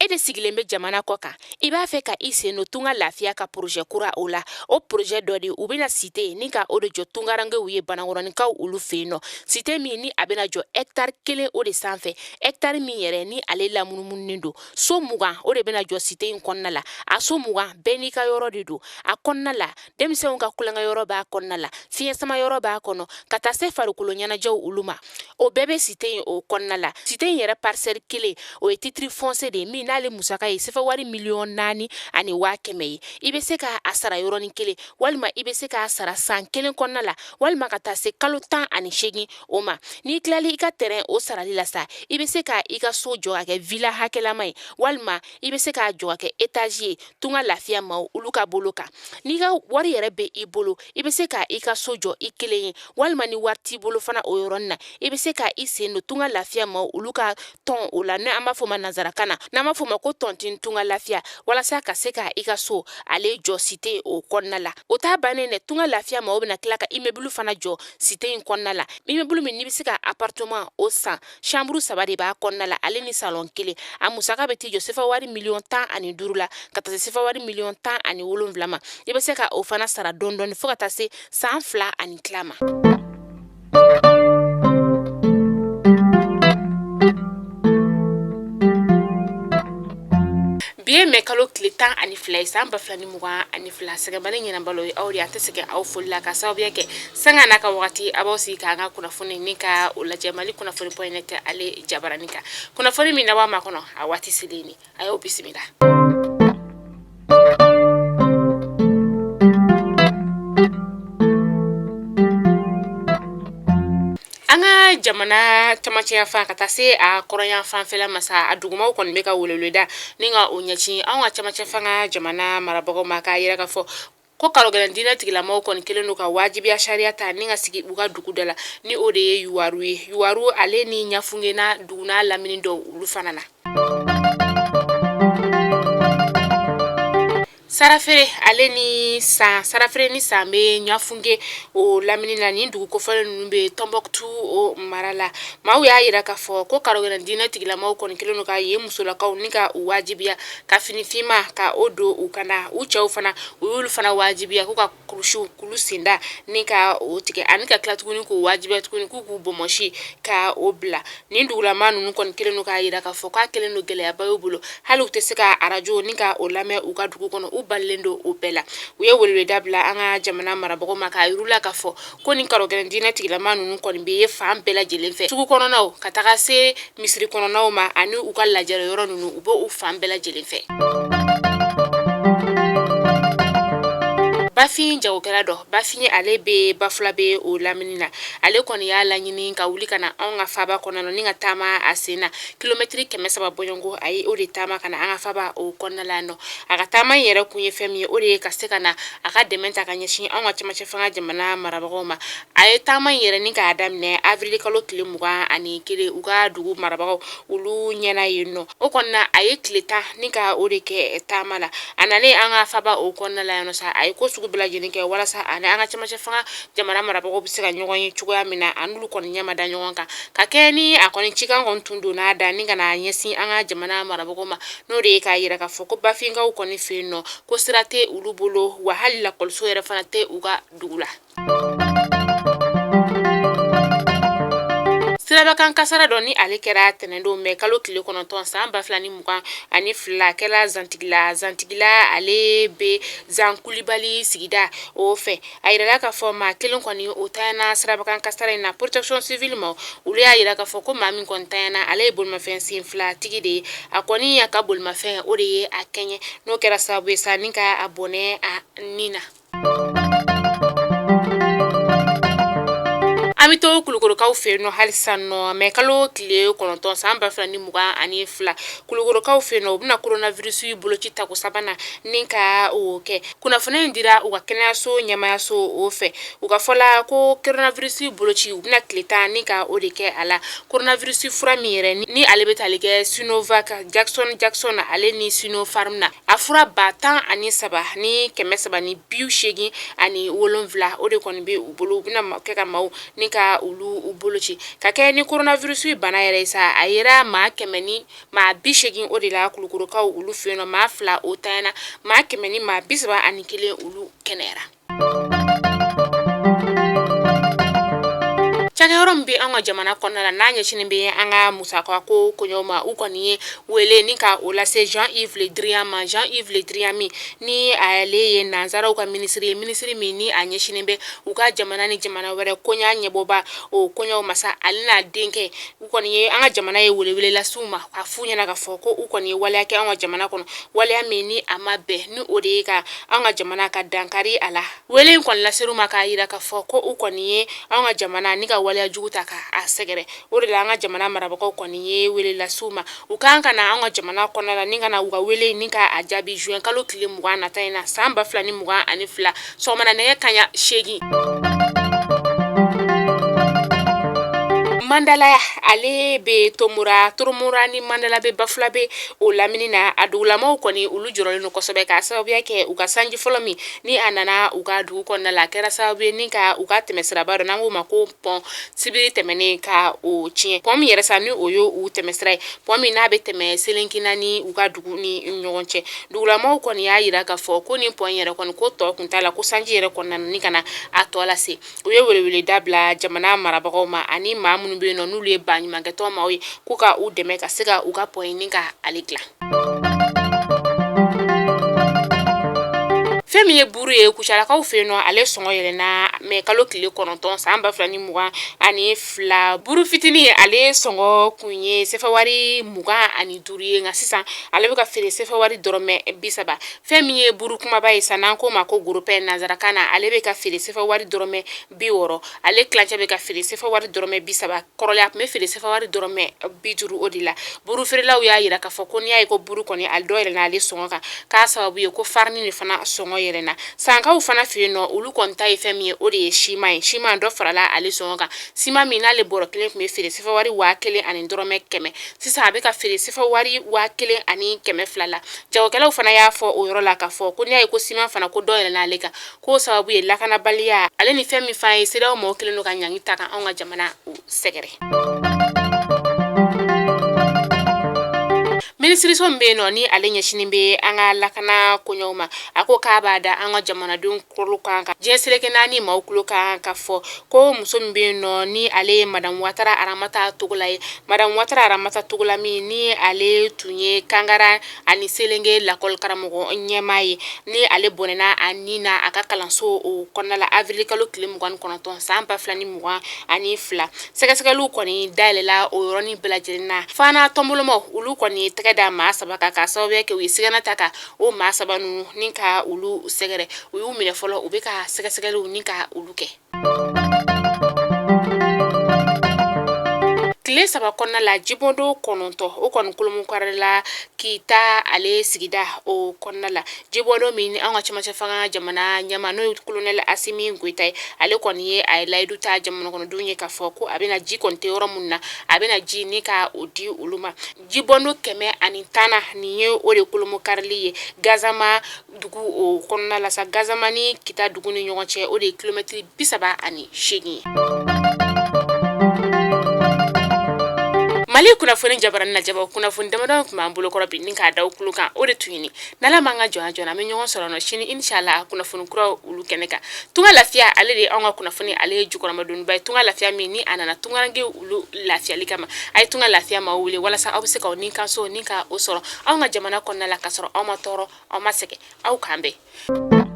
E de sigilen bɛ jamana kɔ kan, i b'a fɛ ka i sen don Tunga Lafiya ka projet kura o la. O projet dɔ de, u bɛna cité ni ka o de jɔ tungarankew ye Banankɔrɔninkaw olu fɛ yen nɔ. Cité min ni a bɛna jɔ hectare 1 o de sanfɛ, hectare min yɛrɛ ni ale lamunumununen don, so 20 o de bɛna jɔ cité in kɔnɔna la. A so 20 bɛɛ n'i ka yɔrɔ de don a kɔnɔna la. Denmisɛnw ka tulonkɛ yɔrɔ b'a kɔnɔna la, fiɲɛ sama yɔrɔ b'a kɔnɔ, ka taa se farikolo ɲɛnajɛw olu ma, o bɛɛ bɛ cité in o kɔnɔna la. Cité in yɛrɛ parcelle 1, o ye titre foncier de ye min n'ale musaka ye sefa wari 4,1 miliyɔn ye. I bɛ se k'a sara yɔrɔnin kelen, walima i bɛ se k'a sara san 1 kɔnɔna la, walima ka taa se kalo 18 o ma. N'i tilali i ka terrain o sarali la sa, i bɛ se ka i ka so jɔ ka kɛ villa hakɛlama ye, walima i bɛ se k'a jɔ ka kɛ étage ye. Tunga Lafiya maaw olu ka bolo kan, n'i ka wari yɛrɛ bɛ i bolo, i bɛ se ka i ka so jɔ i kelen ye, walima ni wari t'i bolo fana, o yɔrɔnin na i bɛ se ka i sen don Tunga Lafiya maaw olu ka tɔn o la, ni an b'a fɔ ma nanzarakan na, n'an b'a fɔ ma ko tontine Tunga Lafiya, walasa ka se ka i ka so ale jɔ cité o kɔnɔna la. O t'a bannen dɛ, Tunga Lafiya maaw bɛna tila ka immeuble fana jɔ cité in kɔnɔna la, immeuble min n'i bɛ se ka appartement o san, chambre 3 de b'a kɔnɔna la, ale ni salon 1. A musaka bɛ t'i jɔ sefa wari 15 miliyɔn la, ka taa se sefa wari 17 miliyɔn ma. I bɛ se ka o fana sara dɔɔni dɔɔni fo ka taa se san 2 ani tila ma. Bi ye mɛ kalo tile 12 ye, san 2022. Sɛgɛnbali ɲɛnabalo ye aw de, an tɛ sɛgɛn aw foli la ka sababuya kɛ sanga n'a ka wagati. A b'aw sigi k'an ka kunnafoni ni ka o lajɛ Mali kunnafoni point net ale jabaranin kan. Kunnafoni min na b'a makɔnɔ, a waati selen ni a y'aw bisimila. An ka jamana camancɛ fan ka taa se a kɔrɔnya fanfɛla ma sa, a dugumaw kɔni bɛ ka weleweleda ni ka o ɲɛsin anw ka camancɛ fanga jamana marabagaw ma, k'a yira k'a fɔ ko karogɛlɛn diinɛ tigilamaw kɔni kɛlen don ka wajibiya sariya ta ni ka sigi u ka dugu da la, ni o de ye Yuwaru ye. Yuwaru ale ni Ɲafungena dugu n'a lamini dɔw olu fana na. Sarafeere ale ni san, sarafeere ni san bɛ Ɲafunke o lamini na. Nin dugu kofɔlen ninnu bɛ Tɔnbɔkutu o mara la. Maaw y'a yira k'a fɔ ko karogɛlɛn diinɛ tigilamaw kɔni kɛlen don ka yen musolakaw ni ka u wajibiya ka fini finma ka o don u kan na. U cɛw fana, u y'olu fana wajibiya k'u ka kurusiw k'olu senda ni ka o tigɛ, ani ka tila tuguni k'u wajibiya tuguni k'u k'u bɔnbɔsi ka o bila. Nin dugulama ninnu kɔni kɛlen don k'a yira k'a fɔ k'a kɛlen don gɛlɛyaba y'u bolo, hali u tɛ se ka arajo ni ka o lamɛn u ka dugu kɔnɔ, u balilen don o bɛɛ la. U ye weleweleda bila an ka jamana marabagaw ma, k'a yir'u la k'a fɔ ko nin karogɛlɛn diinɛ tigilama ninnu kɔni bɛ ye fan bɛɛ lajɛlen fɛ, sugu kɔnɔnaw ka taga se misiri kɔnɔnaw ma, ani u ka lajɛrɛ yɔrɔ ninnu, u b'o fan bɛɛ lajɛlen fɛ. Bafin jagokɛla dɔ, Bafin ale bɛ Bafulabe o lamini na, ale kɔni y'a laɲini ka wuli ka na anw ka faaba kɔnɔna na ni ka taama a sen na kilomɛtiri 300 bɔɲɔgɔnko. A ye o de taama ka na an ka faaba o kɔnɔna la yan nɔ. A ka taama in yɛrɛ kun ye fɛn min ye, o de ye ka se ka na a ka dɛmɛ ta ka ɲɛsin anw ka camancɛ fanga jamana marabagaw ma. A ye taama in yɛrɛ ni k'a daminɛ avril kalo tile 21 u ka dugu marabagaw olu ɲɛna yen nɔ. O kɔnɔna a ye tile 10 ni ka o de kɛ taama la. A nalen an ka faaba o kɔnɔna la yan nɔ sa, a ye ko sugu bɛɛ lajɛlen kɛ walasa ani an ka camancɛ fanga jamana marabagaw bɛ se ka ɲɔgɔn ye cogoya min na, a n'olu kɔni ɲɛ ma da ɲɔgɔn kan ka kɛ ni a kɔni cikan kɔni tun donna a da ni ka na ɲɛsin an ka jamana marabagaw ma, n'o de ye k'a yira k'a fɔ ko Bafinkaw kɔni fɛ yen nɔ, ko sira tɛ olu bolo, wa hali lakɔliso yɛrɛ fana tɛ u ka dugu la. Sirabakan kasara dɔ ni ale kɛra tɛnɛndon mɛ kalo tile 9 san 2022, a kɛra Zantigila. Zantigila ale bɛ Zan Kulibali sigida o fɛ. A yirala k'a fɔ maa kelen kɔni o tanyana sirabakan kasara in na. Protection civile ma olu y'a yira k'a fɔ ko maa min kɔni tanyana, ale ye bolimafɛn sen fila tigi de ye. A kɔni y'a ka bolimafɛn o de ye a kɛɲɛ, n'o kɛra sababu ye sa ni ka a bɔnɛ a ni na. An bɛ to Kulukorokaw fɛ yen nɔ halisa nɔ. Mɛ kalo tile 9 san 2022, Kulukorokaw fɛ yen nɔ, u bɛna coronavirus boloci tako sabanan ni ka o kɛ. Kunnafoni in dira u ka kɛnɛyaso ɲɛmaayaso o fɛ. U ka fɔ la ko coronavirus boloci, u bɛna tile 10 ni ka o de kɛ a la. Coronavirus fura min yɛrɛ ni ale bɛ tali kɛ Sinovac, Johnson Johnson ale ni Sinopharm na, a fura 13,387, o de kɔni bɛ u bolo, u bɛna kɛ ka maaw ni ka ka olu boloci ka kɛ ni coronavirus bana yɛrɛ ye sa. A yera maa 180 o de la Kulukorokaw olu fɛ yen nɔ, maa 2 o tanyana, maa 131 olu kɛnɛyara. Cakɛyɔrɔ min bɛ an ka jamana kɔnɔna la n'a ɲɛsinnen bɛ an ka musaka ko koɲɛw ma, u kɔni ye wele ni ka o lase Jean-Yves Le Drian ma. Jean-Yves Le Drian min ni ale ye nansaraw ka minisiri ye, minisiri min ni a ɲɛsinnen bɛ u ka jamana ni jamana wɛrɛ koɲa ɲɛbɔba o koɲɛw ma sa, ale n'a denkɛ, u kɔni ye an ka jamana ye welewele lase u ma k'a f'u ɲɛna k'a fɔ ko u kɔni ye waleya kɛ an ka jamana kɔnɔ, waleya min ni a ma bɛn, ni o de ye ka an ka jamana ka dankari a la. Wele in kɔni lasera u ma k'a jira k'a fɔ ko u kɔni ye an ka jamana ni ka waleya jugu ta k'a sɛgɛrɛ. O de la an ka jamana marabagaw kɔni ye wele lase u ma, u kan ka na an ka jamana kɔnɔna la ni ka na u ka wele ni k'a jaabi juin kalo tile 20 nata in na san 2022 sɔgɔmada nɛgɛ kanɲɛ 8. Mandala ale bɛ Tomora, Toromora ni Mandala bɛ Bafulabe o lamini na. A dugulamaw kɔni olu jɔrɔlen don kosɛbɛ k'a sababuya kɛ u ka sanji fɔlɔ min ni a nana u ka dugu kɔnɔna la, a kɛra sababu ye ni ka u ka tɛmɛsiraba dɔ n'an k'o ma ko pɔn sibiri tɛmɛnen ka o tiɲɛ. Pɔn min yɛrɛ sa ni o ye u tɛmɛsira ye, pɔn min n'a bɛ tɛmɛ Selenkina ni u ka dugu ni ɲɔgɔn cɛ. Dugulamaw kɔni y'a jira k'a fɔ ko nin pɔn yɛrɛ kɔni ko tɔ kun t'a la, ko sanji yɛrɛ kɔni nana ni ka na a tɔ lase. U ye welewele da bila jamana marabagaw ma ani maa minnu bɛ yen nɔ n'olu ye baɲumankɛtɔn maaw ye, k'u ka u dɛmɛ ka se ka u ka pɔn in ka ale dilan. Fɛn min ye buru ye Kucalakaw fɛ yen nɔ, ale sɔngɔ yɛlɛnna mɛ kalo tile 9 san 2022. Buru fitinin ale sɔngɔ kun ye sefawari 25 ye, nka sisan ale bɛ ka feere sefawari dɔrɔmɛ 30. Fɛn min ye buru kumaba ye sa n'an k'o ma ko gros pain nansarakan na, ale bɛ ka feere sefawari dɔrɔmɛ 60, ale tilancɛ bɛ ka feere sefawari dɔrɔmɛ 30. Kɔrɔlen a tun bɛ feere sefawari dɔrɔmɛ 50 o de la. Buru feerelaw y'a jira k'a fɔ ko n'i y'a ye ko buru kɔni ale dɔ yɛlɛnna ale sɔngɔ kan, k'a sababu ye ko farini de fana sɔngɔ yɛlɛnna. Sankaw fana fɛ yen nɔ, olu kɔni ta ye fɛn min ye, o de ye siman ye. Siman dɔ farala ale sɔngɔ kan. Siman min n'ale bɔrɔ kelen tun bɛ feere sefawari 1100, sisan a bɛ ka feere sefawari 1200 la. Jagokɛlaw fana y'a fɔ o yɔrɔ la k'a fɔ ko n'i y'a ye ko siman fana ko dɔ yɛlɛnna ale kan, k'o sababu ye lakanabaliya ale ni fɛn min fana ye CEDEAO mɔgɔw kɛlen don ka ɲangi ta ka anw ka jamana o sɛgɛrɛ. Minisiriso min bɛ yen nɔ ni ale ɲɛsinnen bɛ an ka lakana koɲɛw ma, a ko k'a b'a da an ka jamanadenw tulo kan, ka diɲɛ seleke naani maaw tulo kan k'a fɔ ko muso min bɛ yen nɔ ni ale ye Madamu Watara Aramata Togola ye, Madamu Watara Aramata Togola min ni ale tun ye Kangara ani Selenge lakɔli karamɔgɔ ɲɛmaa ye, ni ale bɔnɛna a ni na a ka kalanso o kɔnɔna la avril kalo tile 29 san 2022. Sɛgɛsɛgɛliw kɔni dayɛlɛla o yɔrɔnin bɛɛ lajɛlen na. Fana tɔnbolomaw olu kɔni ye tɛgɛ da maa 3 kan k'a sababuya kɛ u ye sigana ta ka o maa 3 ninnu ni ka olu sɛgɛrɛ. U y'u minɛ fɔlɔ, u bɛ ka sɛgɛsɛgɛliw ni ka olu kɛ. Tile 3 kɔnɔna la, jibɔndon 9 o kɔni kolomokarila Kita ale sigida o kɔnɔna la. Jibɔndon min ni an ka cɛmancɛ fanga jamana ɲɛmaa n'o ye kolonɛli Asimi Goyita ye, ale kɔni ye a ye layidu ta jamana kɔnɔdenw ye k'a fɔ ko a bɛna ji kɔni tɛ yɔrɔ minnu na, a bɛna ji ni ka o di olu ma. Jibɔndon 110nan nin ye o de kolomokarili ye Gazama dugu o kɔnɔna la sa. Gazama ni Kita dugu ni ɲɔgɔn cɛ, o de ye kilomɛtiri 38 ye. Mali kunnafoni jabarani lajɛbaw, kunnafoni damadɔ tun b'an bolokɔrɔ bi ni k'a da aw tulo kan, o de tun ye nin. N'Ala m'an ka jɔnya jɔ, an bɛ ɲɔgɔn sɔrɔ nɔ sini inshallah kunnafoni kuraw olu kɛnɛ kan. Tunga lafiya ale de ye anw ka kunnafoni, ale ye jukɔrɔmadonba ye. Tunga lafiya min ni a nana tungarankew olu lafiyali kama, a ye tunga lafiya maaw wele walasa aw bɛ se k'aw ni kanso ni ka o sɔrɔ anw ka jamana kɔnɔna la, k'a sɔrɔ aw ma tɔɔrɔ, aw ma sɛgɛn. Aw k'an bɛn.